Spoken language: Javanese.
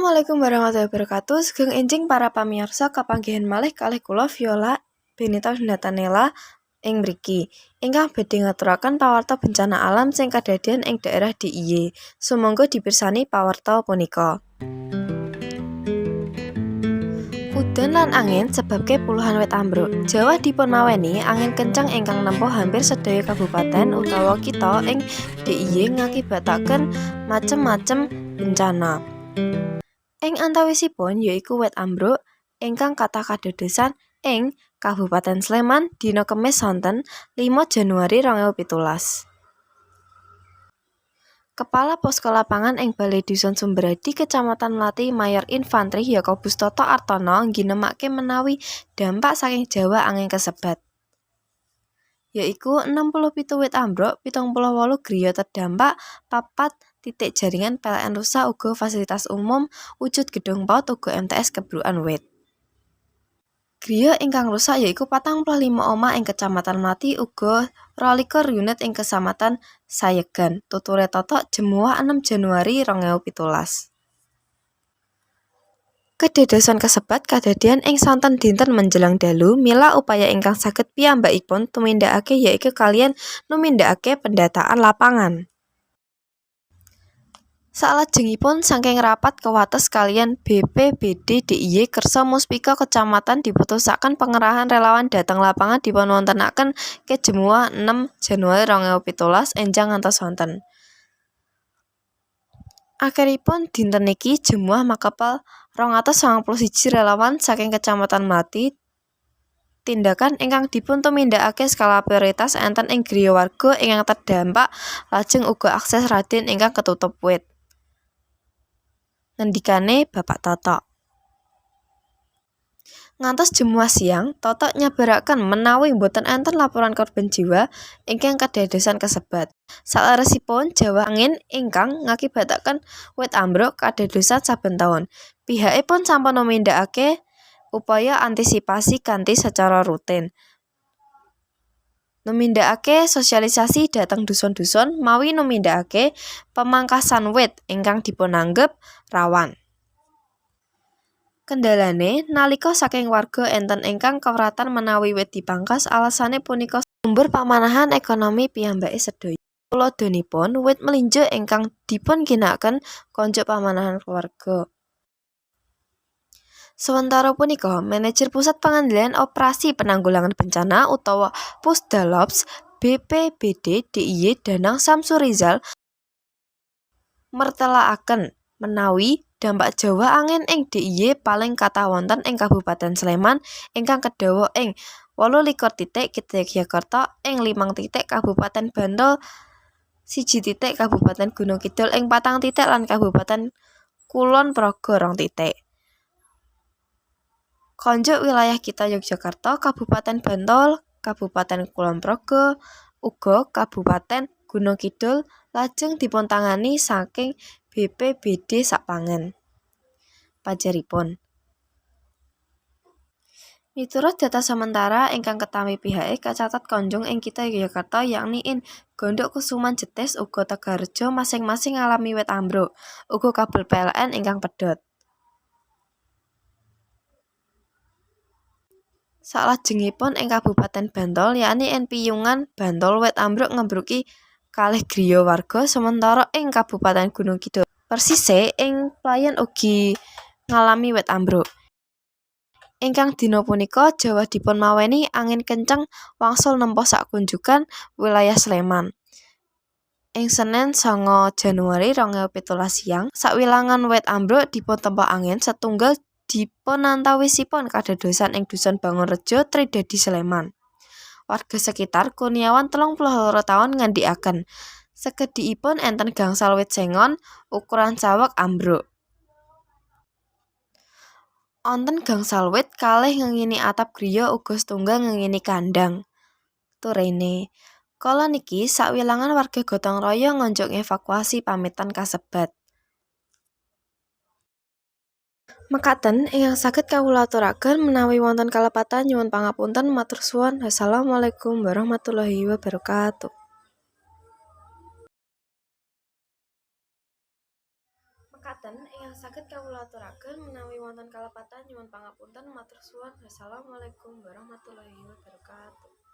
Assalamualaikum warahmatullahi wabarakatuh. Sugeng enjing para pamirsa, kapanggihan malih kalih kula Viola Benita Natanella ing mriki. Ingkang badhe ngaturaken pawarta bencana alam sing kadadean ing daerah DIY. Sumangga dipirsani pawarta punika. Udan lan angin sebabke puluhan wit ambruk. Jawah dipun maweni angin kenceng ingkang nempuh hampir sedaya kabupaten utawa kitha ing DIY ngakibataken macem-macem bencana. Ing antawisipun yaiku wit ambruk ingkang kathah kadadosan ing Kabupaten Sleman dina Kemis sonten 5 Januari 2017. Kepala Posko Lapangan ing Balai Dusun Sumberadi, Kecamatan Mlati, Mayor Infantri Yakobus Toto Artono ngginemake menawi dampak saking jawah angin kasebat yaiku 67 wit ambruk, 78 griya terdampak, 4 titik jaringan PLN rusak uga fasilitas umum wujud gedung PAUD uga MTS kebrukan wit. Griya ingkang rusak yaiku 45 omah ing Kecamatan Mlati uga 22 unit ing Kecamatan Sayegan, tuture Toto Jemuah 6 Januari 2017. Kedadosan kasebat kadadean ing sonten dinten menjelang dalu, mila upaya ingkang saged piyambakipun tumindakake yaiku kaliyan numindakake pendataan lapangan. Salajengipun saking rapat kewates kaliyan BPBD DIY kersa muspika kecamatan diputusaken pengerahan relawan dhateng lapangan dipunwontenaken ke Jemuah 6 Januari 2017 enjang ngantos sonten. Akhiripun dinten niki Jemuah makepal 291 relawan saking Kecamatan Mlati. Tindakan ingkang dipun tumindakake skala prioritas enten ing griya warga ingkang terdampak lajeng uga akses raden ingkang ketutup wit. Ngendikane Bapak Toto. Ngantos Jemuah siang, Toto nyabaraken menawi boten enten laporan korban jiwa ingkang kadadosan kasebat. Saleresipun jawah angin ingkang ngakibataken wit ambruk kadadosan saben taun. Pihakipun sampun numindakake upaya antisipasi kanthi sacara rutin numindakake sosialisasi dhateng dusun-dusun mawi numindakake pemangkasan wit ingkang dipunanggep rawan. Kendalane nalika saking warga enten ingkang kepratan menawi wit dipangkas, alasane punika sumber pamanahan ekonomi piyambake sedaya. Tuladhanipun wit mlinjo ingkang dipunginakaken konjuk pamanahan keluarga. Sawetara punika, Manajer Pusat Pengendalian Operasi Penanggulangan Bencana utawa Pusdalops BPBD DIY Danang Samsurizal mertelakaken menawi dampak jawah angin ing DIY paling kathah wonten ing Kabupaten Sleman ingkang kedawa ing 28 titik, Kitha Yogyakarta ing 5 titik, Kabupaten Bantul 1 titik, Kabupaten Gunung Kidul ing 4 titik lan Kabupaten Kulon Progo 2 titik. Konjuk wilayah Kitha Yogyakarta, Kabupaten Bantul, Kabupaten Kulon Progo, uga Kabupaten Gunung Kidul lajeng dipuntangani saking BPBD sapangen. Pajaripun. Miturut data sementara ingkang ketampi pihake kacatet konjung ing Kitha Yogyakarta yakni ing Gondokkusuman, Jetis uga Tegalrejo masing-masing ngalami wit ambruk, uga kabel PLN ingkang pedhot. Salajengipun ing Kabupaten Bantul yakni ing Piyungan, Bantul wit ambruk ngebruki kalih griya warga sementara ing Kabupaten Gunung Kidul persise ing Playen ugi ngalami wit ambruk. Ingkang dina punika jawah dipun maweni angin kenceng wangsul nempuh sakunjukan wilayah Sleman. Ing Senen 9 Januari 2017 siang, sawilangan wit ambruk dipuntempa angin setunggal dipunantawisipun kadadosan ing Dusun Bangunrejo, Tridadi, Sleman. Warga sekitar Kurniawan 32 taun ngandikaken, sekedhikipun enten gangsal wit sengon ukuran saweg ambruk. Onten gangsal wit, kalih ngengini atap griya uga setunggal ngengini kandang. Turene. Kala niki sawilangan warga gotong royong ngonjuk ngevakuasi pamitan kasebat. Mekaten ingkang saged kawula aturaken, menawi wonten kalepatan nyuwun pangapunten, matur suwun. Wassalamualaikum warahmatullahi wabarakatuh. Mekaten Mekaten ingkang saged kawula aturaken, menawi wonten kalepatan nyuwun pangapunten. Matur suwun. Wassalamualaikum warahmatullahi wabarakatuh.